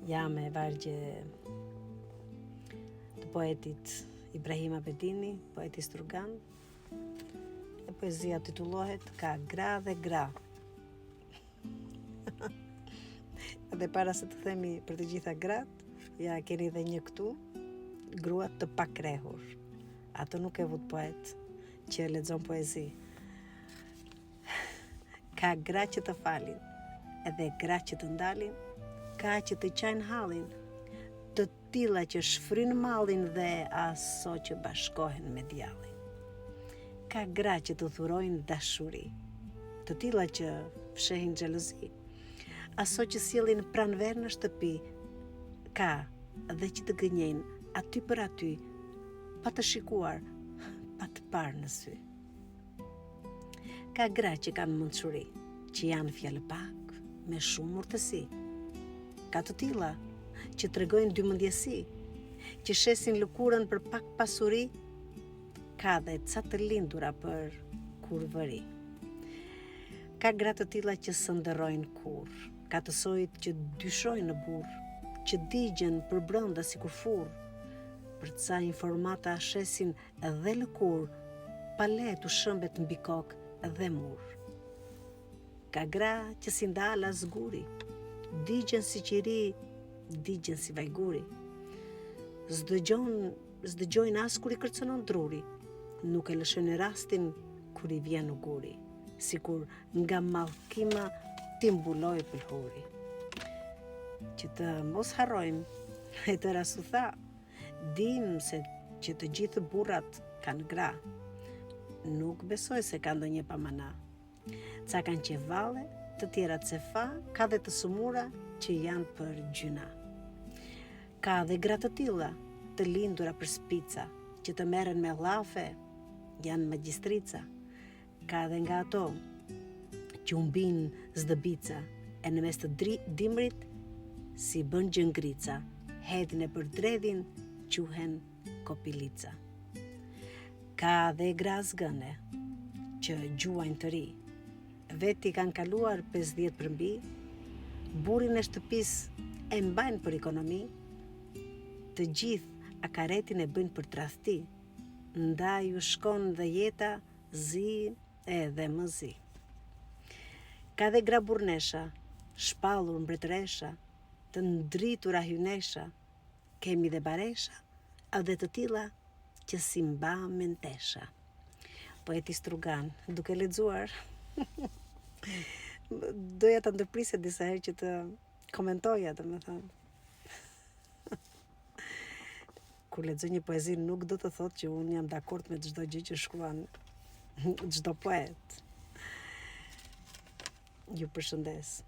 Ja me vargje të poetit Ibrahim Abedini, poeti Strugan. E poezia titullohet Ka gra dhe gra. Dhe para se të themi për të gjitha gratë, ja keni dhe një këtu, grua të pakrehur. Atë nuk e vutë poet që lexon poezi. Ka gra që të falin, edhe gra që të ndalin, ka që të qajnë hallin, të tilla që shfryjnë mallin dhe aso që bashkohen me djallin. Ka gra që të dhurojnë dashuri, të tilla që fshehin xhelozi, aso që sjellin pranverë në shtëpi, ka dhe që të gënjejnë aty për aty, pa të shikuar, pa të parë në sy. Ka gra që kanë mençuri, që janë fjalëpak, me shumë urtësi. Ka të tilla që tregojnë dymendjesi, që shesin lëkurën për pak pasuri, ka dhe ca të lindura për kurvëri. Ka gra të tilla që s'ëndërrojnë kurrë, ka të sojit që dyshojnë në burrë, që digjen përbrenda sikur furrë, për ca informata shesin dhe lëkurë, pa le t'u shëmbet mbi kokë dhe mur. Ka gra që s'i ndal as guri, digjen si qiri, digjen si vajguri. S'dëgjon, s'dëgjojnë as kur i kërcënon druri, nuk e lëshojnë rastin kur i vjen uguri, sikur nga mallkima t'i mbulojë pëlhuri. Që të mos harrojmë, e tëra s'u tha, Dimë se që të gjithë burrat kanë gra. Nuk besoj se ka ndonjë pa mana. Ca kanë qejf valle, të tjerat sefa, ka dhe të sëmura që janë për gjynah. Ka dhe gra të tilla, të lindura për spica, që të merren me llafe, janë magjistrica. Ka dhe nga ato që u mbijnë zdëbica e në mes të dri, dimrit s'i bën gjë ngrica, hedhin e përdredhin quhen kopilica. Ka dhe gra zgëne që gjuajnë të ri, vetë i kanë kaluar 50 përmbi, burrin e shtëpisë e mbajnë për ekonomi, të gjithë hakaretin e bëjnë për tradhti, ndaj u shkon dhe jeta zi edhe më zi. Ka dhe gra burrnesha, shpallur mbretëresha, të ndritura hyjnesha, kemi dhe baresha, dhe të tilla që s'i mba mend tesha. Poeti Strugan, duke lexuar, doja ta ndërprisja disa herë që të komentoja, domethënë. Kur lexoj një poezi nuk do të thotë që unë jam dakord me çdo gjë që shkruan çdo poet. Ju përshëndes.